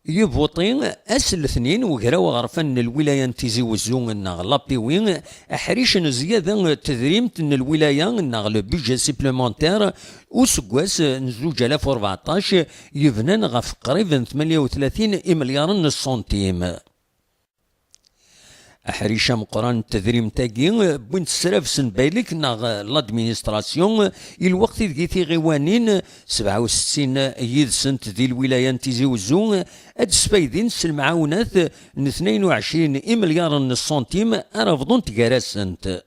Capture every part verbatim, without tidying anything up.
Yibuṭi, ass n letnin, ugraw aɣerfan n lwilaya n Tizi Wezzu neɣ l'A P W, aḥric n zzyada n tedrimt n lwilaya neɣ le budget supplémentaire useggas n zuǧ alaf u rbeɛṭac, yebnan ɣef qrib n tmanya u tlatin imelyaṛen n ṣṣuntim. Aḥric ameqqran n tedrimt-agi wwin-t srabes n Baylek neɣ l'administration, i lweqt ideg i tiɣiwanin sebɛa u settin yid-sent di lwilaya n Tizi Wezzu ad d-sfaydint s lemɛawnat n tnayen u ɛecrin imelyaṛen n ṣṣuntim ara bḍunt gar-asent.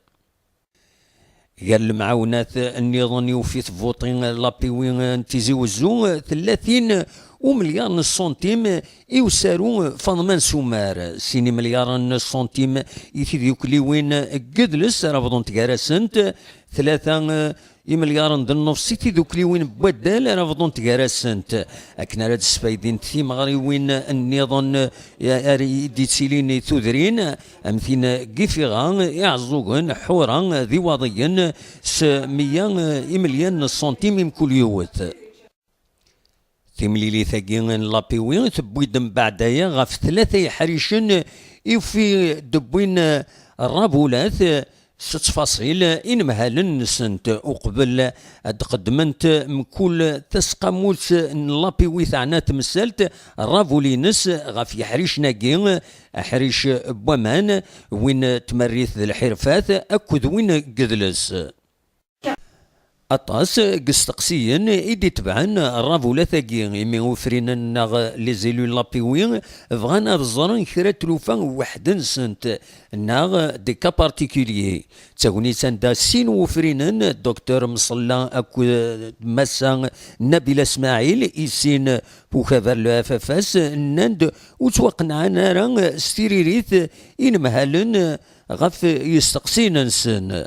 Gar lemɛawnat nniḍen i ufi tbuṭi l'A P W n Tizi Wezzu, tella tin umelyaṛ n ṣṣuntim i usaru Faḍma n Sumer, sin imelyaṛen n ṣṣuntim i tidukliwin n yidles ara bḍunt gar-asent, tlata imelyaṛen d nnefṣ i tidukliwin n waddal ara bḍunt gar-asent, akken ara d-sfaydint timeɣriwin nniḍen, eh, ara d-yettilin i tudrin, am tin n Gifiɣa, Iɛeẓẓugen, Ḥura d Iwaḍiyen, s meyya imelyan n ṣṣuntim i mkul yiwet. Timlilit-agi n l'A P W tewwi-d mbeɛd aya ɣef tlata yeḥricen i ufi d-wwin rrabulat s ttfaṣil inemhalen-nsent uqbel ad d-qeddment mkul tasqamut n l'A P W teɛna temsalt rrabul-ines ɣef yeḥricen-agi, aḥric n waman, win n tmerrit d lḥirfat akked win n yidles. Aṭas n yisteqsiyen i d-itebɛen rrabulat-agi, imi ufrinen neɣ les élus n l'A P W bɣan ad ẓren kra n tlufa weḥd-nsent, neɣ des cas particuliers. D tagnit anda sin wufrinen, Docteur Mṣella akked Massa Nabila Smaɛil, i sin n ukabar n le F F S, nnan-d ur ttwaqenɛen ara s tiririt inemhalen ɣef yisteqsiyen-nsen.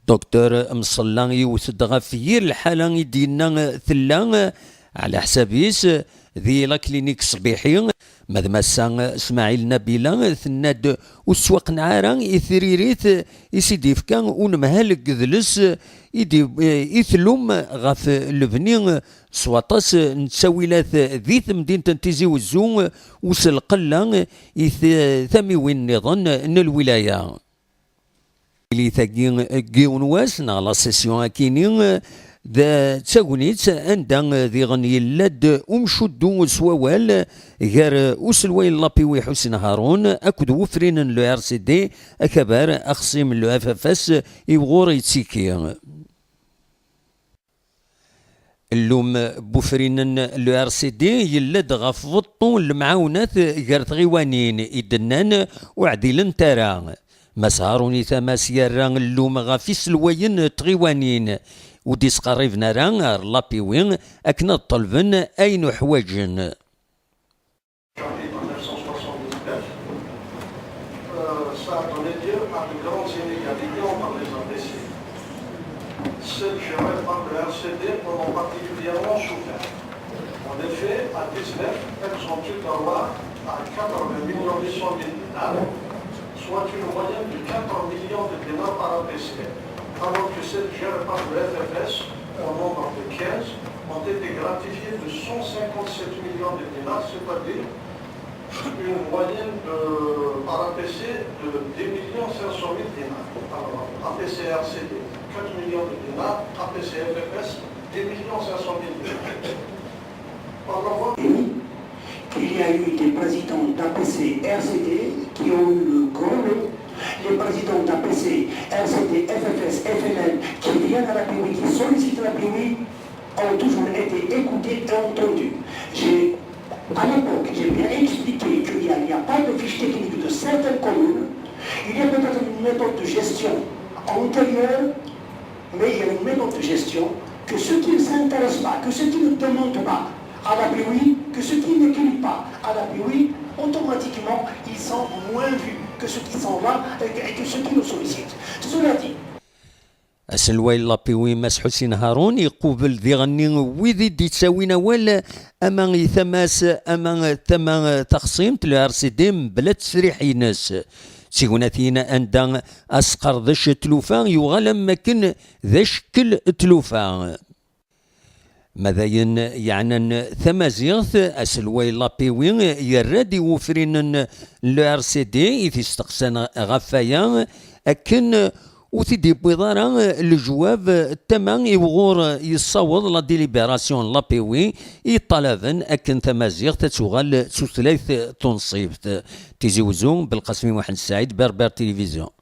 Docteur Mṣella yewwet-d ɣef yir lḥala i d-yenna tella, ɛla ḥsab-is, di la clinique Ṣbiḥi, ma d Massa Smaɛil Nabila, tenna-d ur tettwaqneɛ ara i tririt i s-id-yefka unemhal n yidles i d-, i tlum ɣef lebni s waṭas n ttawilat di temdint n Tizi Wezzu, u s lqella i t-, tamiwin nniḍen n lwilaya. Tagi n yiwen wass, neɣ la session akini, d tagnit anda diɣen yella-d umcuddu s wawal gar uselway n l'A P W Ḥusin Harun akked wufrinen n le R C D, akabar axṣim n le F F S i wuɣur yettiki. Llum n wufrinen n le R C D yella-d ɣef beṭṭu n lemɛawnat gar tɣiwanin i d-nnan ur ɛdilent ara. Mass Harun i tama-s yerra llum ɣef iselwayen n tɣiwanin, ur d-isqerriben ara ar l'A P W akken ad ṭelben ayen uḥwaǧen. Depuis mille neuf cent soixante-dix-neuf, euh, ça a donné lieu à de grandes inégalités entre les A P C. Celles gérées par le R C D en ont particulièrement souffert. En effet, à dix-neuf, elles ont eu droit à quatre-vingts millions huit cent mille dinars, soit une moyenne de quatre millions de dinars par A P C, alors que celles gérées par le F F S, au nombre de quinze, ont été gratifiées de cent cinquante-sept millions de dinars, c'est-à-dire une moyenne de, par A P C de deux millions cinq cent mille dinars. Alors, A P C R C D, quatre millions de dinars, A P C F F S, deux millions cinq cent mille dinars. Par la voie qu'il y a eu des présidents d'A P C R C D qui ont eu le grand lot, les présidents d'A P C R C D, F F S, F L N, qui viennent à l'A P W, qui sollicitent l'A P W, ont toujours été écoutés et entendus. J'ai, à l'époque, j'ai bien expliqué qu'il n'y a, il n'y a pas de fiche technique de certaines communes. Il y a peut-être une méthode de gestion antérieure, mais il y a une méthode de gestion que ceux qui ne s'intéressent pas, que ceux qui ne demandent pas à l'A P W, que ceux qui ne crient pas à l'A P W, automatiquement, ils sont moins vus que ceux qui sont là et que, et que ceux qui nous sollicitent. Cela dit, aselway n l'A P W Mass Ḥusin Harun iqubel diɣenni wid i d-ittawin awal, ama i tama-s, ama tama taxṣimt, le R C D, mebla ttesriḥ-ines. D tignatin anda asqerdec n tlufa yuɣal am wakken d acekkel n tlufa. Ma d ayen yeɛnan tamaziɣt, aselway Lapiwi yerra-d i wufrinen n l'E R C D i t-isteqsan ɣef waya, akken ur t-id-yewwiḍ ara lejwab tama i wuɣur yessaweḍ la délibération n Lapiwi i ṭṭalaben akken tamaziɣt ad tuɣal d tutlayt tunṣibt. Tizi Wezzu, Belqasem Muḥend Saɛid, Berbère Télévision.